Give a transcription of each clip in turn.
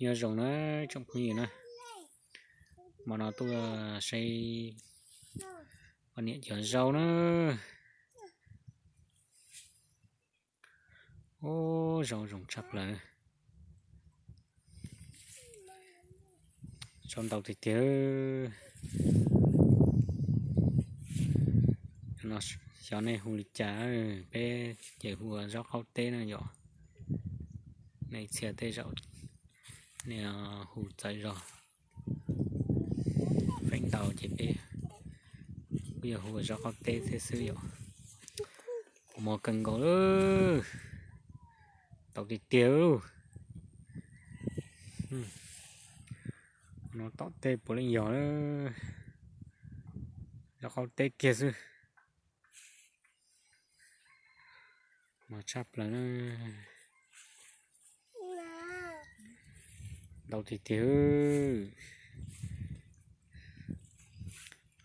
Nyob zoo na tsoom phooj ywg na, hmo no tuaj saib poj niam cov zaub na. Ub, zaub zoo tshaj plaws. Zaub ntau tiag tiag. Xyov nej hu li cas, peb ces hu ua zaub qaub teb na yom. Nej txhia tej zaum nej hu txawv zog. Feem ntau ces peb kuj yog hu ua zaub qaub teb thiab xwb yom. Mos kawg nkaus lawm. Ntau tiag tiag. No tom tej puav leej yog zaub qaub teb kiag xwb. Mos tshaj plaws na. Ntau tiag tiag.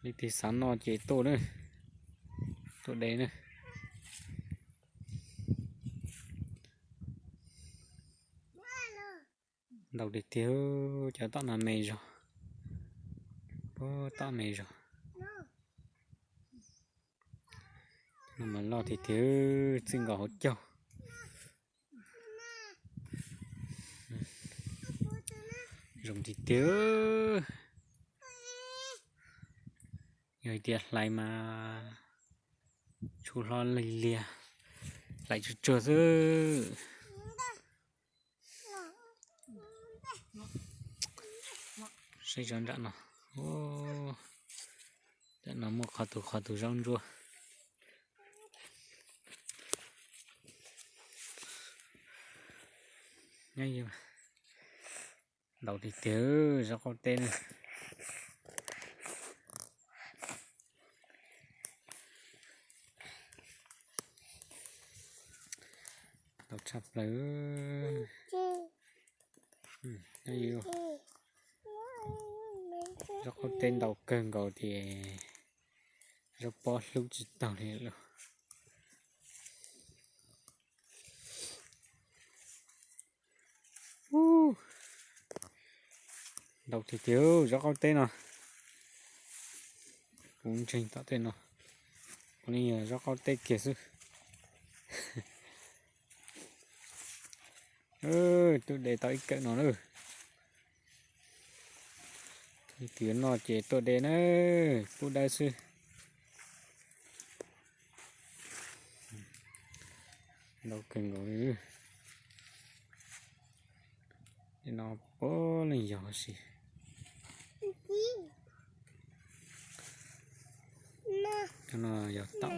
Leej twg xav noj ces tuaj na, tuaj de na. Ntau tiag tiag, cov tom no me zog, puag tom me zog. No mas loj tiag tiag, txij nkaus hauv caug. Zoo tiag tiag. Yog hais tias hlais mas tshuav hlo lig liag, hlais tsuag tsuag xwb. Saib tsob nram no, nram no muaj qhov tus qhov tus zaub ntsuab. Ntau tiag tiag, zaub qaub teb na. Ntau tshaj plaws. Zaub qaub teb ntau kawg nkaus tias zaub pob hlub tsis taus li lawm. Ntau tiag tiag zaub qaub teb no. Kuv ntseeg tom tej no, kuv li yog zaub qaub teb kiag xwb. Tuaj de tau ib kawm no na. Leej twg noj ces tuaj de na, pub dawb xwb. Ntau kawg nkaus li. No puav leej yog si. Cov no yog taum.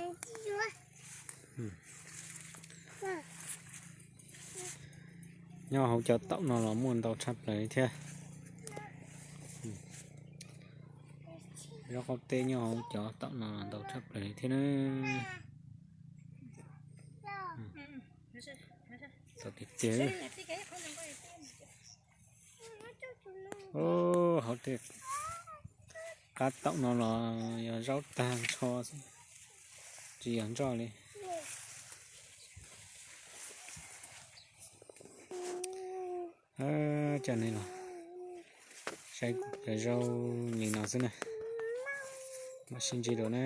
Nyob hauv cov taum no los muaj ntau tshaj plaws li thiab. Zaub qaub teb nyob hauv cov taum no los ntau tshaj plaws li thiab na. Txaus tiag tiag. Hauv tej qab taum no los yog zaub tag nrho xwb, tsis yog ntsoj li. Coj nej los saib cov zaub li no xwb na. Mam sib ntsib dua na.